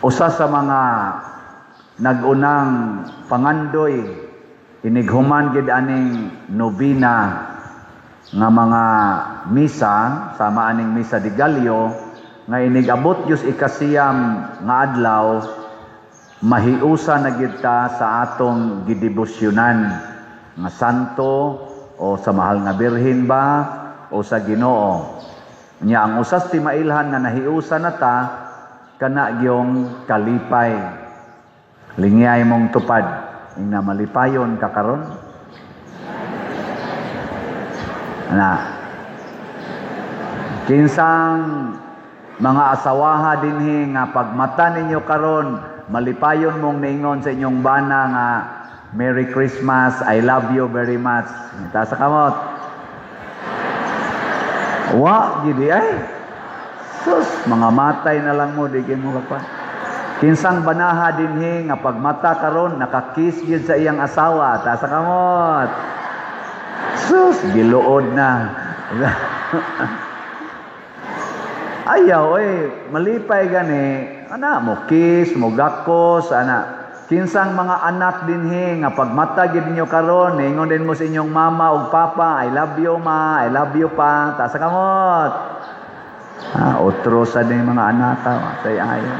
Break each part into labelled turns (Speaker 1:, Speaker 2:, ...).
Speaker 1: Usa sa mga nagunang pangandoy inighuman gid aning nobina nga mga misa, sama aning Misa de Gallo, nga inigabot Diyos ikasiyam nga adlaw, mahiusa na gyud ta sa atong gidebosyonan nga santo o sa mahal nga Birhen ba o sa Ginoo. Nya ang usas timailhan nga nahiusa na ta, kana gyong kalipay. Lingyay mong tupad, ing na malipayon ka karon. Ana. Kinsang mga asawaha dinhi nga pagmata ninyo karon, malipayon mong niingon sa inyong bana nga "Merry Christmas, I love you very much"? Taas sa kamot. Wa gidi ay. Sus, mga matay na lang mo, di mo pa. Kinsang banaha dinhi nga pagmata karon nakakiss gyud sa iyang asawa? Taas sa kamot. Sus, giluod na. Ayaw eh, malipay gani, ana mo kiss, mo gakos, ana. Kinsang mga anak dinhi nga pagmata gid ninyo karon, ningon din mo sa inyong mama ug papa, "I love you, ma, I love you, pa"? Taas sa kamot. Ah, otro sa din mga anak, matay ayo.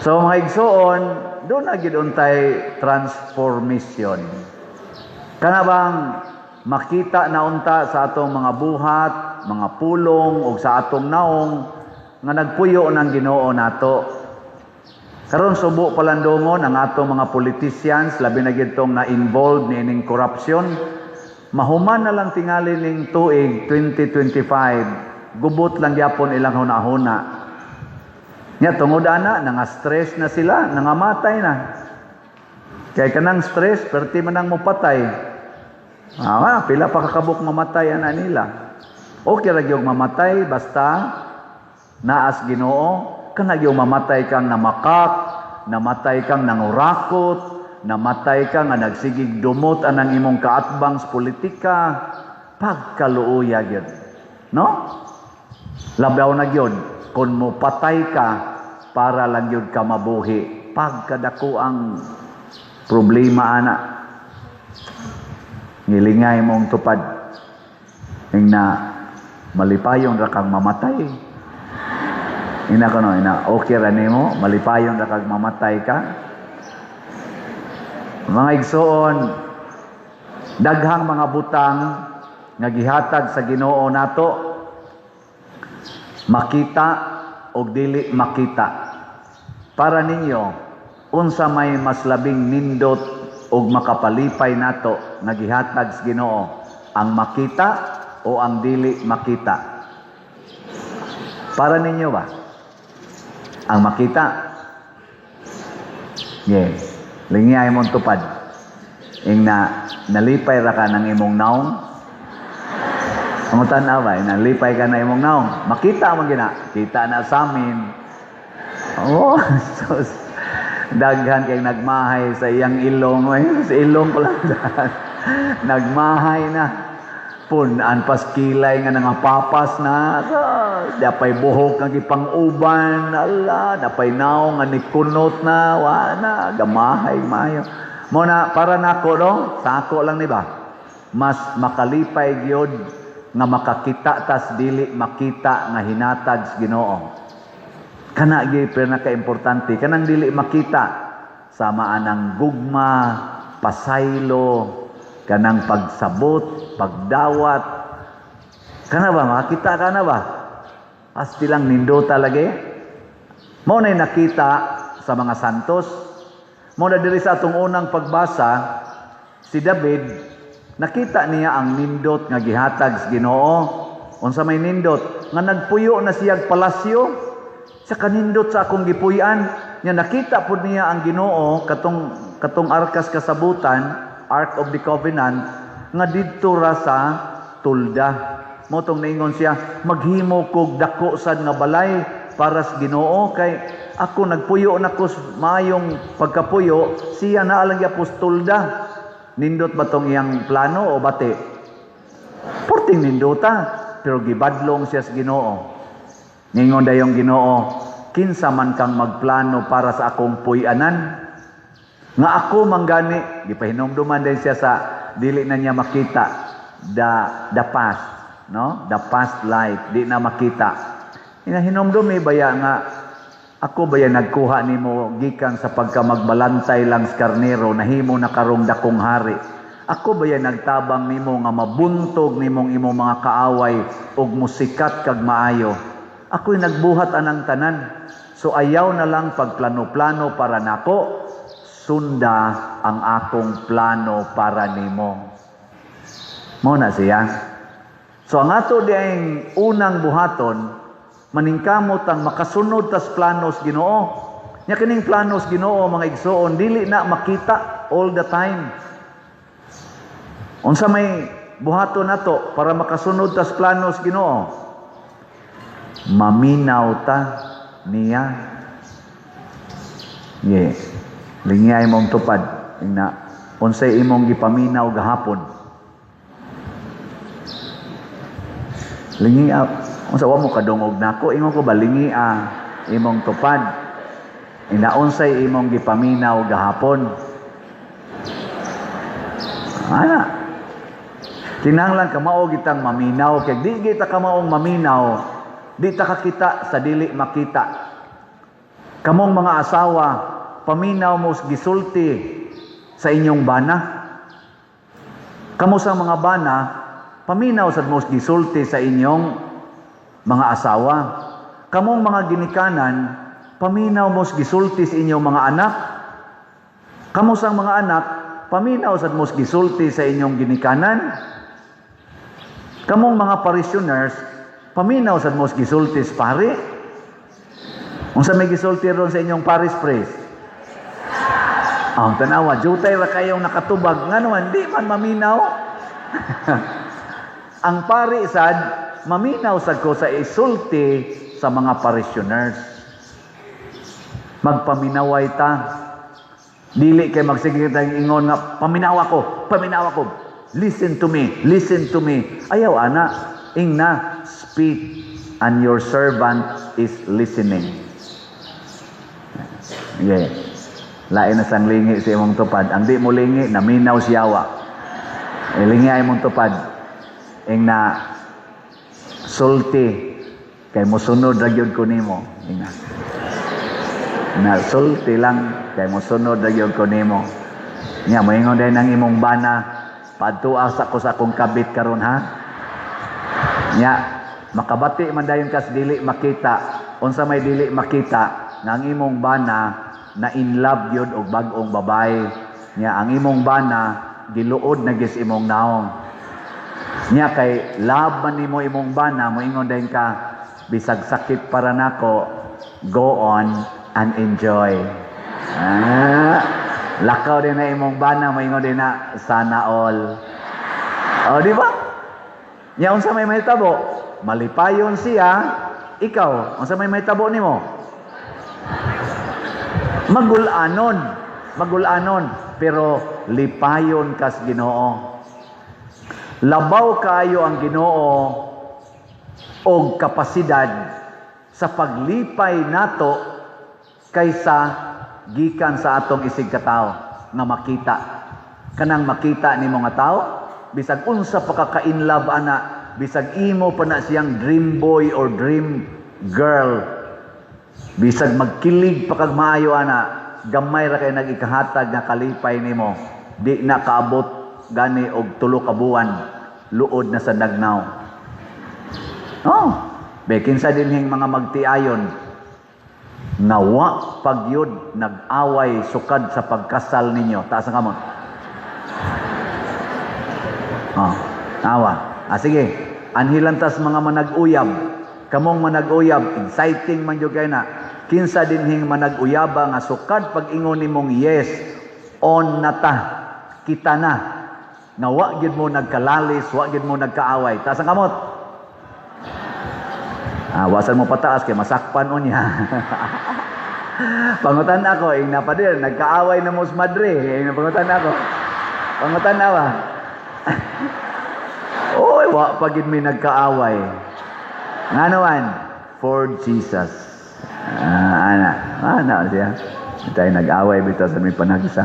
Speaker 1: So mga igsuon, doon na gid untay transformation. Kana bang makita na unta sa atong mga buhat, mga pulong ug sa atong naong nga nagpuyo ng Ginoo nato. Karon subo palandongon ang atong mga politicians, labi na gyud tong na-involved niining corruption. Mahuman na lang tingali ning tuig 2025, gubot lang gyapon ilang hunahuna. Nya tungod ana, nga stress na sila, nangamatay na. Kay kanang stress, perti man ang mopatay. Ah, pila pa kakabuk mamatay ana nila. Okay ra gyud mamatay basta naas Ginoo. Kana gyud mamatay kang namakak, namatay kang nangurakot, namatay ka nga nagsigig dumot anang imong kaatbang sa politika, pagkaluoya gyud. No? Labaw na gyud kung mo patay ka para lang gyud ka mabuhi. Pagkadako ang problema ana. Ngilingay mong tupad. Ing na malipayon ra kang mamatay. Ina ko no, ina okay ra nimo, malipayon ra kang mamatay ka. Mga igsuon, daghang mga butang nga gihatag sa Ginoo nato, makita o dili makita. Para ninyo, unsa may mas labing nindot og makapalipay nato nga gihatag sa Ginoo, ang makita o ang dili makita? Para ninyo ba? Ang makita? Yeah. Lingyay mong tupad. Ing na nalipay ra ka ng imong naong. Pangutan na ba? Nalipay ka na imong naong. Makita man gina. Kita na sa amin. Oh, sus. Daghan kay nagmahay sa iyang ilong. Ay, sa ilong ko lang. Nagmahay na. Punan pas kilay nga nangapapas na. Sus, dapay buhok nga gipang-uban. Ala, dapay naong nga nikunot na. Wa na, gamahay mayo. Mo na para nako no, sa ako lang ni ba. Mas makalipay gyud nga makakita tas dili makita nga hinatag sa Ginoo. Kana gyud pinaka-importante, kanang dili makita, sama anang gugma, pasaylo, kanang pagsabot, pagdawat. Kana ba makita ka na ba? Asti lang nindota lagi. Mao na nakita sa mga santos. Mao na diri sa atong unang pagbasa, si David, nakita niya ang nindot nga gihatag sa Ginoo. Unsa may nindot? Nga nagpuyo na siyag palasyo sa kanindot sa akong gipuy-an. Nya nakita pud niya ang Ginoo, katong katong arkas kasabutan, Ark of the Covenant, nga didto ra sa tulda. Mo tong niingon siya, "Maghimo kog dako sad nga balay para sa Ginoo kay ako nagpuyo na ko maayong pagkapuyo, siya naa lang gyapon sa tulda." Nindot ba tong iyang plano o bati? Porting nindota, pero gibadlong siya sa Ginoo. Ningon dayong Ginoo, Kinsa man kang magplano para sa akong puy-anan? Nga ako manggani, gipahinumduman din siya sa dili na niya makita the past, no? The past life, di na makita. Ina hinumdumi baya nga ako baya nagkuha nimo gikan sa pagka magbalantay lang sa karnero, nahimo na karong dakong hari. Ako baya nagtabang nimo nga mabuntog nimong imong mga kaaway ug musikat kag maayo. Ako'y nagbuhat anang tanan. So ayaw na lang pagplano-plano para nako, sunda ang akong plano para nimo. Mao na siya. So ang ato diayng unang buhaton, maningkamot ang makasunod tas planos Ginoo. Nya kining planos Ginoo, mga igsoon, dili na makita all the time. Unsa may buhaton nato para makasunod tas planos Ginoo? Maminaw ta niya. Ye. Lingiyay mong tupad. Ina, unsay imong gipaminaw gahapon? Lingi unsa, wa mo kadungog nako? Ingon ko ba, lingi imong tupad. Ina, unsay imong gipaminaw gahapon? Ana. Kinahanglan kamao gitang maminaw, kay di kita kamaong maminaw, di ta kakita sa dili makita. Kamong mga asawa, paminaw mo gisulti sa inyong bana. Kamo sa mga bana, paminaw sad mo gisulti sa inyong mga asawa. Kamong mga ginikanan, paminaw mo gisulti sa inyong mga anak. Kamo sa mga anak, paminaw sad mo gisulti sa inyong ginikanan. Kamong mga parishioners, paminaw sad mo gisulti sa pari. Unsa may gisulti ron sa inyong parish priest? Oh, tanawa, jutay ra kayong nakatubag. Nga naman, di man maminaw. Ang pari sad, maminaw sad ko sa isulti sa mga parishioners. Magpaminaway ta. Dili kay magsige tayong ingon nga, "Paminawa ko, paminawa ko. Listen to me, listen to me." Ayaw ana, ingna, "Speak and your servant is listening." Yeah. Lain na sang lingi sa imong tupad. Ang di mo lingi, naminaw siyawa. E, lingi ay imong tupad. Ingna, "Sulti, kay mosunod ra gyud ko nimo." Ingna. Na, "Sulti lang, kay mosunod ra gyud ko nimo." Nya, moingon din ang imong bana, "Padtua sa ko sa akong kabit karon ha." Nya, makabati man dayon kas dili makita. Unsa may dili makita? Nga ang imong bana na in love gyud og bag-ong babae. Nya ang imong bana giluod na gis imong naong. Nya kay love man nimo imong bana, moingon dayon ka, "Bisag sakit para nako, go on and enjoy." Ah, lakaw din na imong bana, moingon din na, "Sana all." O, di ba? Nya unsa may mahitabo? Malipayon siya, ikaw, unsa may mahitabo nimo? Magulanon, magulanon, pero lipayon kas Ginoo. Labaw kaayo ang Ginoo og kapasidad sa paglipay nato kaysa gikan sa atong isig katawo nga makita. Kanang makita nimo nga tao, bisag unsa pa ka ka-in love ana, bisag imo pa na siyang dream boy or dream girl, bisag magkilig pa kag maayo ana, gamay ra kay nag-ikahatag nga kalipay nimo. Di na kaabot gani og 3 ka buwan, luod na sa dagnaw. Oh, be kinsa dinhing mga magtiayon nga wa pagyud nag-away sukad sa pagkasal ninyo? Taas ang kamot. Oh, awa. Ah, sige. Anhilan tas mga manag-uyab. Kamong manag-uyab, exciting man jud kay na. Kinsa dinhing manag-uyaba nga sukad pag-ingon nimong yes, on na ta. Kita na. Nga wa gyud mo nagkalalis, wa gyud mo nagkaaway. Taas ang kamot. Ah, wasan mo pataas kay masakpan unya. Pangutan ako, ing napadir, nagkaaway na mo sa madre. Ing pangutan ako. Pangutan na ba? Oy, wa pa gid mi nagkaaway. Nga naman, for Jesus. Ah, ana, ana siya. Tayo nag-away bitaw sa may panagsa.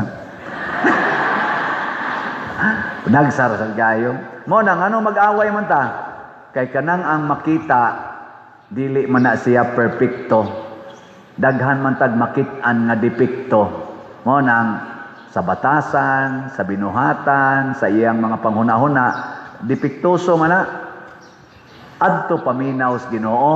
Speaker 1: Nagsar sa gayo. Mo nang ano mag-away man ta? Kay kanang ang makita, dili man na siya perpekto. Daghan man tag makit-an nga depekto. Mo nang sa batasan, sa binuhatan, sa iyang mga panghunahuna, depektoso man na. Adto paminaw sa Ginoo.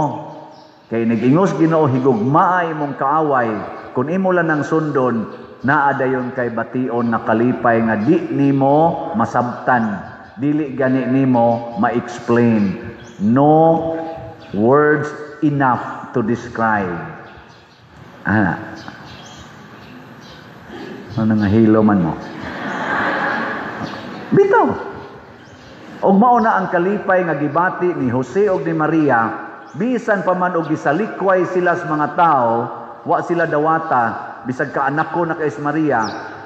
Speaker 1: Kay nag-ingos Ginoo, "Higugmaa imong kaaway." Kung imo lang ang sundon, naa dayon kay bation na kalipay nga di nimo masabtan, dili gani nimo ma-explain. No words enough to describe. Ana. Ano nga hilo man mo? Bitaw. Og mao na ang kalipay nga gibati ni Jose og ni Maria, bisan pa man og gisalikway sila sa mga tao, wa sila dawata, bisag kaanak ko na kay si Maria,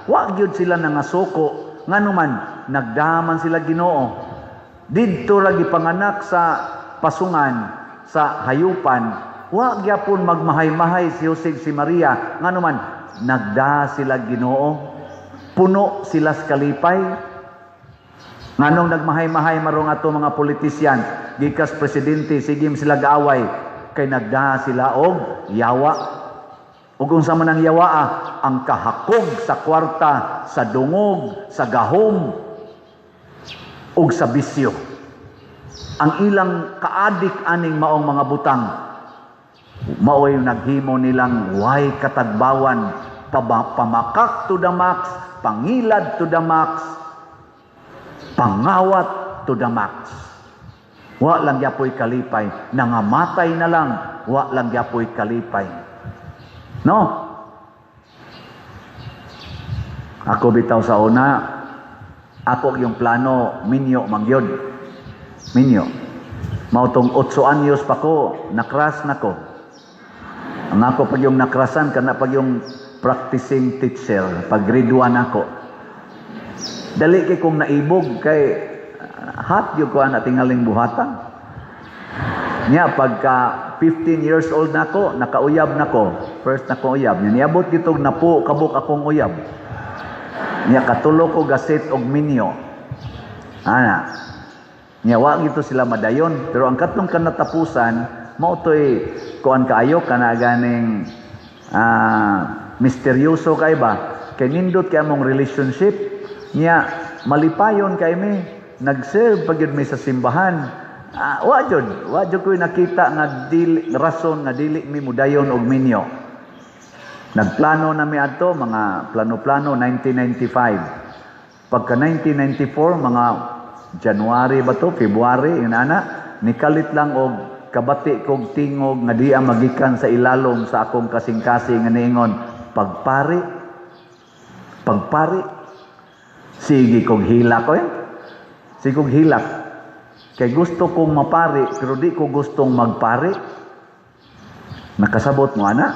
Speaker 1: wa gyud sila nangasuko. Ngano man nagdaman sila Ginoo. Didto ra gipanganak sa pasungan sa hayupan, wa gyapon magmahay-mahay si Jose ug si Maria. Ngano man nagda sila Ginoo, puno sila sa kalipay. Nganong nagmahay-mahay marong ato mga politisyan, gikas presidente, sige sila gaaway, kay nagda sila og yawa. Ug unsa man ang yawa? Ang kahakog sa kwarta, sa dungog, sa gahom, ug sa bisyo. Ang ilang kaadik aning maong mga butang, mao'y naghimo nilang way katagbawan, pamakak to the max, pangilad to the max, pangawat to the max. Wa lang gyapoy kalipay, nangamatay na lang, wa lang gyapoy kalipay. No? Ako bitaw sa una, ako yung plano, minyo mangyod. Minyo. Mao tong 8 anyos pa ko, nakras na ko. Ang ako pag yung nakrasan, kana pag yung practicing teacher, pag grade 1 ako. Dali kay kong naibog kay hot gyud ko ana tingaling buhatan. Nya pagka 15 years old na ako, nakauyab na ko. First na ko uyab. Nya niabot gitog napo kabuk akong uyab. Nya katulo ko gaset og minyo. Ana. Nya wa gito sila madayon, pero ang katong kanatapusan mao toy kuan kaayo kana ganing misteryoso kay ba, kay nindot kay among relationship. Nya malipayon kay mi, nag-serve pa gyud mi sa simbahan. Wa jud ko'y nakita nga dili rason nga dili mi mudayon og minyo. Nagplano na mi adto, mga plano-plano, 1995. Pagka 1994, mga January ba to, February, yun ana, nikalit lang og kabati kog tingog nga di ang magikan sa ilalom sa akong kasing-kasing nga niingon, "Pagpari, pagpari." Sige kog hilak ko eh. Sige kog hilak. Kay gusto kong mapari, pero di ko gustong magpari. Nakasabot mo, ana?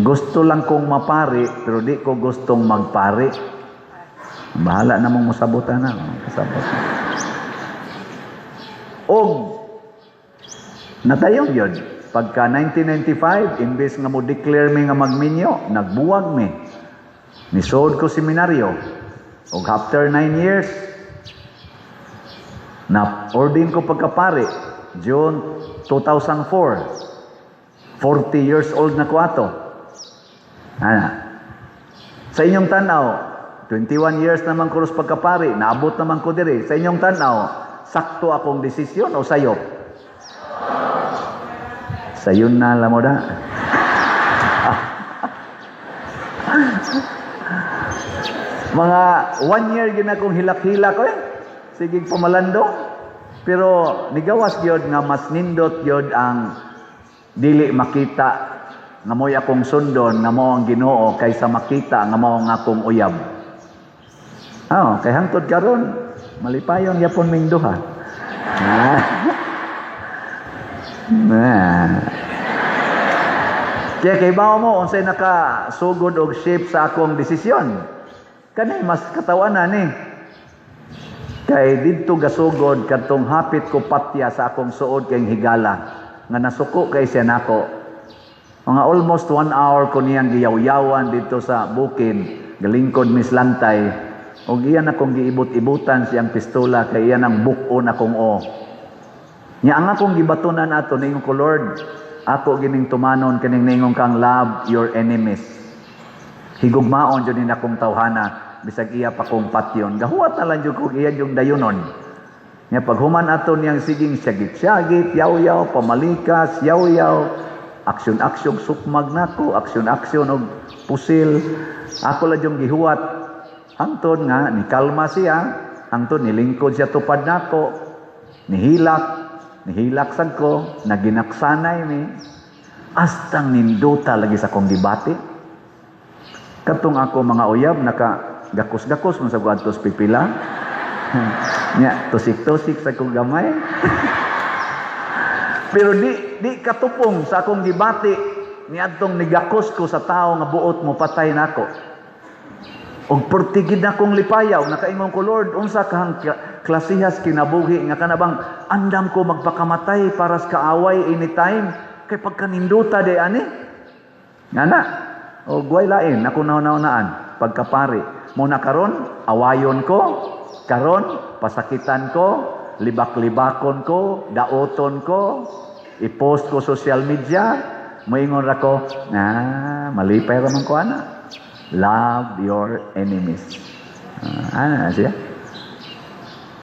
Speaker 1: Gusto lang kong mapari, pero di ko gustong magpari. Bahala na mong musabotan na. Kasabot. Og natayong yun. Pagka 1995, imbes nga mo declare mi nga magminyo, nagbuwag mi. Nisood ko seminaryo. Og after 9 years, na ordain ko pagkapari, June 2004. 40 years old na ko ato. Ana. Sa inyong tanaw, 21 years naman ko ros pagkapari, naabot naman ko diri. Sa inyong tanaw, sakto akong desisyon o sayop? Sayon na lang mo da. Mga one year gina akong hilak-hilak ko eh. Sige pamalandong. Pero nigawas gyud nga mas nindot gyud ang dili makita nga mo'y akong sundon nga mao ang Ginoo kaysa makita nga mao ang akong uyab. Oh, kay hangtod karon malipayon gyapon ming duha. Ah. Nah. Kaya kay bawo mo unsay nakasugod og shape sa akong desisyon. Kani mas katawanan ni. Kay didto gasugod kadtong hapit ko patya sa akong suod kay higala. nga nasuko kay siya nako. Mga almost one hour ko niyang giyawyawan dito sa bukid, galingkod mis lantay. Og iyan akong giibot-ibutan siyang pistola kay iyan ang buk-on akong o. Nya ang akong gibatunan ato, ningon ko, "Lord, ako gining tumanon kining ningon kang love your enemies. Higugmaon jud ni akong tawhana bisag iya pa kong patyon." Gahuwat na lang jud ko iya yung dayunon. Nya paghuman ato niyang siging syagit-syagit, yaw-yaw, pamalikas, yaw-yaw, aksyon-aksyon sukmag nako, aksyon-aksyon og pusil. Ako lang yung gihuwat. Hangtod nga nikalma siya, hangtod nilingkod siya tupad nako, nihilak, nihilak sad ko, naginaksanay mi. Astang nindota lagi sa akong gibati. Katong ako mga uyab naka gakos-gakos man sa adtos pipila. Nya tusik-tusik sa akong gamay. Pero di di katupong sa akong gibati niadtong nigakos ko sa tao nga buot mo patay nako. Og pertigid na kong lipayaw, nakaingon ko, "Lord, unsa kahang klasihas kinabuhi nga kanabang andam ko magpakamatay para sa kaaway anytime kay pagkaninduta de ani." Nga na, og way lain ako nauna-unaan pagkapari. Mo na karon awayon ko, karon pasakitan ko, libak-libakon ko, daoton ko, i-post ko social media, moingon ra ko, na malipay ra man ko ana. Love your enemies. Ana na siya.